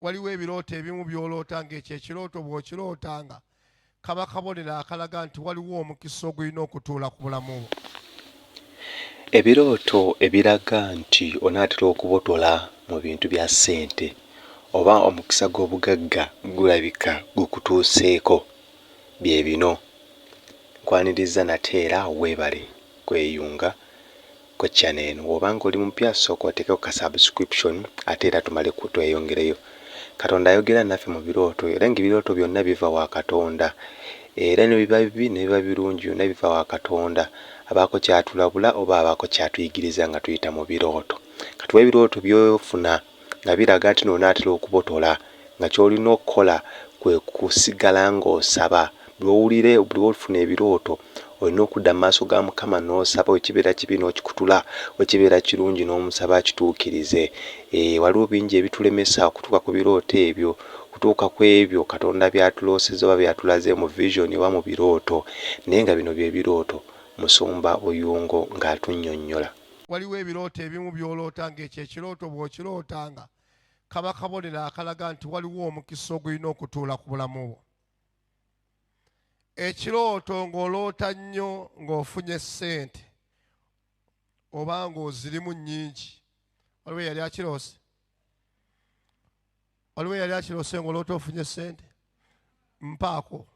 Waliwo ebirooto ebimu by'oloota ng'ekyo ekirooto bw'okirootanga kaba kabonero akalaga nti waliwo omukisa ogulina okutuula ku bulamu bwo. Ebirooto ebiraga nti onaatera okubotola mu bintu bya ssente oba omukisa gw'obugagga gulabika gukutuuseeko bye bino. Nkwanirizza nate era weebale kweyunga ku channel eno. Bw'oba ng'oli mupya sooka oteekeko ka subscription ate era tumale tweyongereyo. Katonda ayogera naffe mu birooto era ng'ebirooto byonna biva wa Katonda. Era ne biba bibi ne biba birungi byonna biva wa Katonda. Abaako ky'atulabula oba abaako ky'atuyigiriza nga tuyita mu birooto. Kati oba ebirooto by'ofuna nga biraga nti no onaatera okubotola nga ky'olina okukola kwe kusigala ng'osaba. Buli lw'owulira, buli lw'ofuna ebirooto olina okudda mu maaso ga Mukama n'osaba, bwe kibeera kibi n'okikutula, bwe kibeera kirungi n'omusaba akituukirize. Eeh, waliwo bingi ebitulemesa okutuuka ku birooto ebyo, okutuuka ku ebyo Katonda by'atuloosezza oba by'atulaze mu vision oba mu birooto. Naye nga bino bye birooto Musumba Buyungo ng'atunnyonnyola. Waliwo ebirooto ebimu by'oloota ng'ekyo ekirooto bw'okirootanga kaba kabonero akalaga nti waliwo omukisa ogulina okutuula ku bulamu bwo. Ekirooto ng'oloota nnyo ng'ofunye ssente oba ng'ozirimu nnyingi. Waliwo eyali akiroose? Waliwo eyali akiroose ng'oloota ofunye ssente? Mpaako.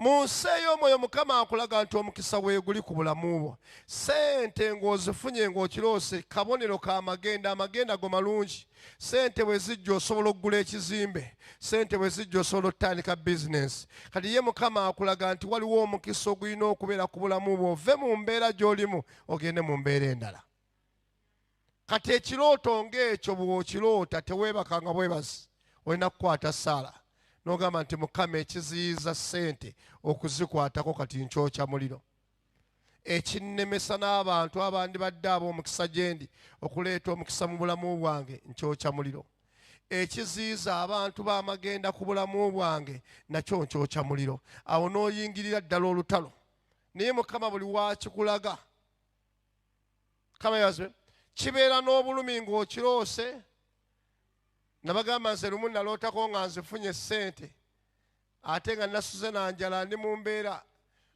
Mu nsi ey'omwoyo Mukama akulaga nti omukisa weeguli ku bulamu bwo. Ssente ng'ozifunye ng'okiroose kabonero ka magenda, amagenda go malungi. Ssente bwe zijja osobola okugula ekizimbe, ssente bwe zijja osobola okutandika bizinensi. Kati ye Mukama akulaga nti waliwo omukisa ogulina okubeera ku bulamu bwo, ove mu mbeera gy'olimu ogende mu mbeera endala. Kati ekirooto ng'ekyo bw'okiroota teweebakanga bwebazi, olina kukwata ssaala n'ogamba nti Mukama ekiziyiza ssente okuzikwatako kati nkyokya muliro, ekinnemesa n'abantu abandibadde ab'omukisa gye ndi okuleeta omukisa mu bulamu bwange nkyokya muliro, ekiziyiza abantu b'amagenda ku bulamu bwange nakyo nkyokya muliro. Awo n'oyingirira ddala olutalo. Naye Mukama buli waakikulaga, Mukama yeebazibwe, kibeera n'obulumi ng'okiroose. Nabagamba nze lumu nalootako nga nzifunye ssente ate nga nasuze na njala, ndi mu mbeera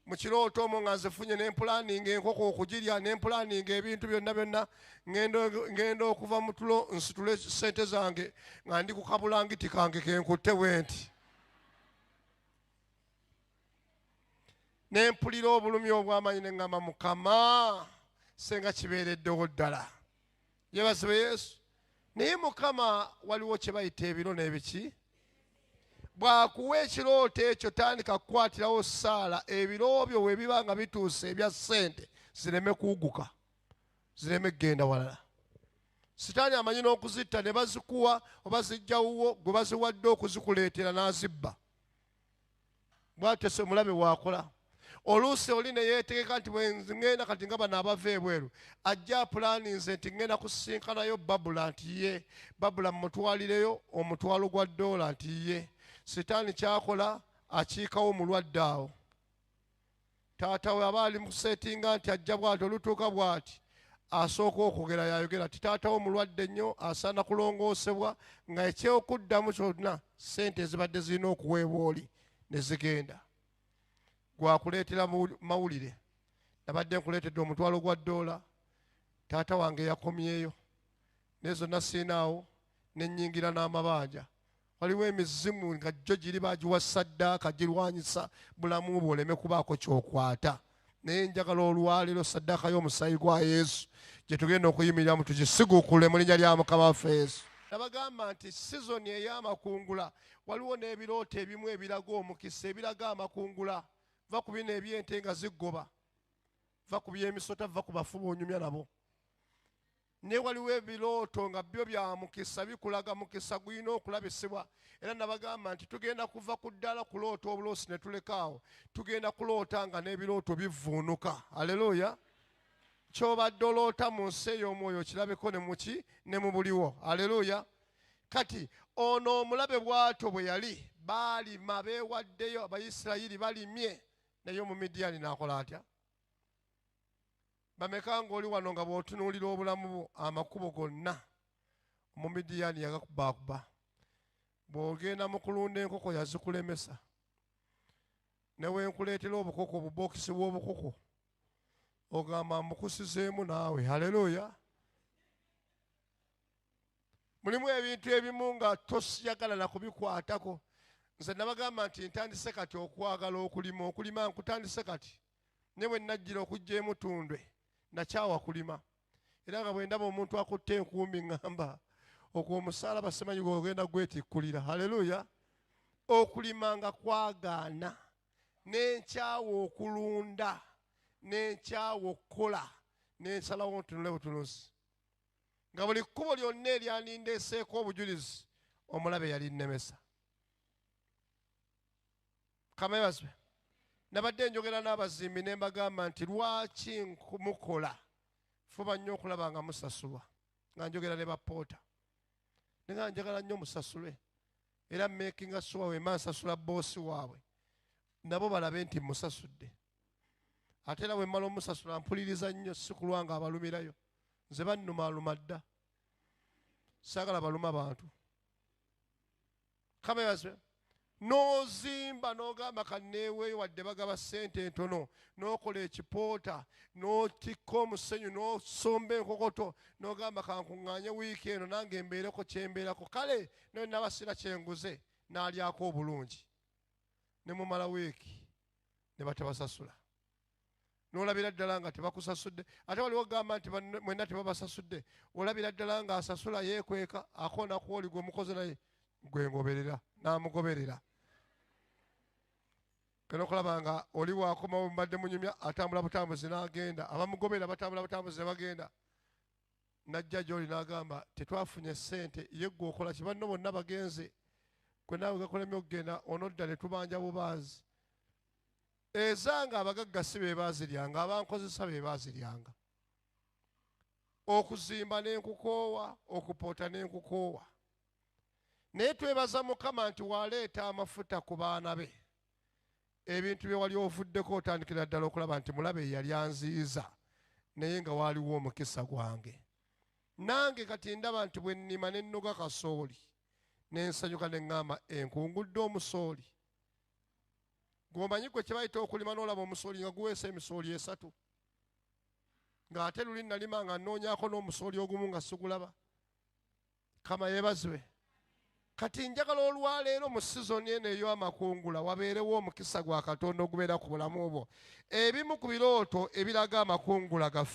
mu kirooto omwo nga nzifunye, ne mpulaninga enkoko okugirya, ne mpulaninga ebintu byonna byonna, ngenda okuva mu tulo nsitule ssente zange nga ndi ku kabulangiti kange ke nkutte bwe nti. Ne mpulira obulumi obw'amaanyi ne ŋŋamba Mukama senga kibeereddewo ddala. Yeebazibwe Yesu. Naye Mukama waliwo kye bayita ebiro n'ebiki. Bw'akuwa ekirooto ekyo tandika kukwatirawo ssaala, ebiro byo bwe biba nga bituuse ebya ssente zireme kuwuguka, zireme kugenda walala. Sitaani amanyi n'okuzitta ne bazikuwa oba zijja wuwo, gwe baziwadde okuzikuleetera n'azibba. Bw'atyo se omulabe w'akola. Oluusi oli ne yeetegeka nti bwe ŋŋenda kati nga bano abava ebweru, ajja apulaninze nti ŋŋenda kusisinkanayo Babula nti ye, Babula mmutwalireyo omutwalo gwa ddoola nti ye. Sitaani ky'akola akiikawo mulwadde awo. Taata we aba ali mu kuseetinga nti ajja bw'ati, olutuuka bw'ati asooka okwogera yayogera nti taata wo mulwadde nnyo asaana kulongoosebwa, nga ekyokuddamu kyonna ssente ezibadde zirina okuweebwa oli ne zigenda. Gwakuleetera mawulire, nabadde nkuleetedde omutwalo gwa ddoola, taata wange yakomyeyo naye zonna siinaawo ne nnyingira n'amabanja. Waliwo emizimu nga gyo giri bagiwa ssaddaaka girwanyisa bulamu bwo oleme kubaako ky'okwata. Naye njagala olwaleero ssaddaaka y'omusaayi gwa Yesu gye tugenda okuyimiriramu tugisiguukule mu linnya lya Mukama waffe Yesu. Nabagamba nti sizoni ey'amakungula waliwo n'ebirooto ebimu ebiraga omukisa, ebiraga amakungula. Va ku bino eby'ente nga ziggoba, va ku by'emisota, va ku bafu b'onyumya nabo. Naye waliwo ebirooto nga byo bya mukisa, bikulaga mukisa gulina okulabisibwa. Era nabagamba nti tugenda kuva ku ddala kuloota obuloosi ne tuleka awo, tugenda kuloota nga n'ebirooto bivvuunuka. Aleluya! Ky'obadde oloota mu nsi ey'omwoyo kirabeko ne muki ne mu buliwo. Aleluya! Kati ono omulabe bw'atyo bwe yali, baalima beewaddeyo, Abayisirayiri balimye, naye Omumidiyaani n'akola atya? Bameka ng'oli wano nga bw'otunuulira obulamu bwo amakubo gonna Omumidiyani yagakubakuba. Bw'ogenda mu kulunda enkoko yazikulemesa. Ne bwe nkuleetera obukoko, obubokisi bw'obukoko, ogamba mbukusizeemu naawe. Haleluya. Mulimu ebintu ebimu nga tosiyagala na kubikwatako. Nze nabagamba nti ntandise kati okwagala okulima, okulima nkutandise kati. Ne bwe najjira okujja emutundwe nakyawa kulima. Era nga bwe ndaba omuntu akutte enkumbi ŋŋamba ogwo omusaalaba simanyi gw'ogenda gwetikkulira. Haleluya. Okulima nga kwagaana, n'enkyawa okulunda, n'enkyawa okukola, n'ensalawo ntunule butunuzi. Nga buli kkubo lyonna eryanindeeseeko obujulizi omulabe yali nnemesa. Mukama yeebazibwe. Nabadde njogera n'abazimbi ne mbagamba nti lwaki mukola, fuba nnyo okulaba nga musasulwa. Nga njogera ne bapoota, ne nga njagala nnyo musasulwe, era makinga sure we mba nsasula boosi waabwe nabo balabe nti musasudde. Ate era bwe mmala omusasula mpuliriza nnyo, si kulwa nga abalumirayo. Nze bannumaaluma dda, saagala baluma bantu. Mukama yeebazibwe. N'ozimba n'ogamba kanneeweeyo wadde bagaba ssente entono, n'okola ekipoota, n'otikka omusenyu, n'osomba enkokoto, n'ogamba kankuŋŋaanye wiiki eno nange mbeereko kye mbeerako. Kale naye nabasira kye nguze n'alyako obulungi. Ne mumala wiiki ne batabasasula. N'olabira ddala nga tebakusasudde. Ate waliwo ogamba nti mwenna tebabasasudde. Olabira ddala ng'asasula yeekweka, akoona ku oli gwe mukoze naye gwe ngoberera, n'amugoberera. Kano okulaba nga oli bw'akomawo mbadde munyumya, atambula butambuzi n'agenda. Abamugoberera batambula butambuzi ne bagenda. N'ajja gy'oli n'agamba tetwafunye ssente, ye ggwe okola ki? Banno bonna bagenze, gwe naawe gakulemye okugenda, onodda ne tubanja bubaazi. Ezanga abagagga si be baaziryanga, abankozesa be baaziryanga. Okuzimba n'enkukoowa, okupoota n'enkukoowa. Naye twebaza Mukama nti waleeta amafuta ku baana be. Ebintu bye wali ovuddeko otandikira ddala okulaba nti mulabe yali anziiza, naye nga waaliwo omukisa gwange. Nange kati ndaba nti bwe nnima ne nnoga kasooli, ne nsanyuka ne ŋŋamba enkungudde omusooli. Gw'omanyi gwe kye bayita okulima n'olaba omusooli nga guweesa emisooli esatu. Ng'ate luli nalima nga nnoonyaako n'omusooli ogumu nga sigulaba. Mukama yeebazibwe. Kati njagala olwaleero mu sizoni eno ey'amakungula wabeerewo omukisa gwa Katonda ogubeera ku bulamu bwo. Ebimu ku birooto ebiraga amakungula gaffe.